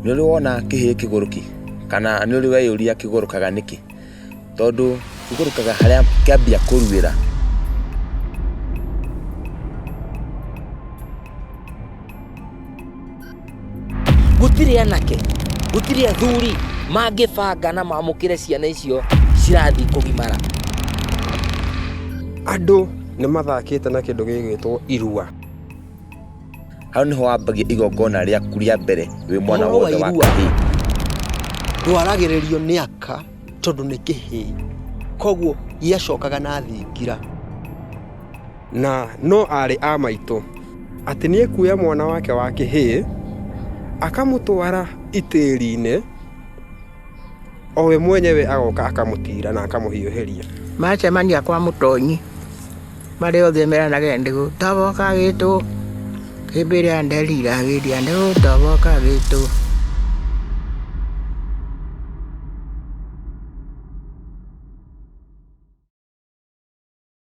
Nĩ ũrĩ wona kĩhĩĩ kĩgũrũki? Kana nĩ ũrĩ weyũria kĩgũrũkaga nĩkĩ? Tondũ kĩgũrũkaga harĩa kĩambia kũruĩra. Gũtirĩ anake, gũtirĩ athuri mangĩbanga na mamũkĩre ciana icio cirathiĩ kũgimara. Andũ nĩ mathakĩte na kĩndũ gĩgwĩtwo irua. Hau nĩho wambagia igongona rĩaku rĩa mbere wĩ mwana Ũhoro wa wothe wa irua. kahĩĩ. Rwaragĩrĩrio nĩ aka tondũ nĩ kĩhĩĩ, koguo gĩacokaga na thingira. Na no aarĩ a maitũ, atĩ nĩ ekuoya mwana wake wa kĩhĩĩ, akamũtwara itĩri-inĩ, o we mwenyewe agoka akamũtiira na akamũhiũhĩria. Macemania kwa mũtonyi marĩ othe meranage ndĩgũtoboka gĩtũ, hĩmbĩria nderira geria ndĩgũtoboka gĩtũ.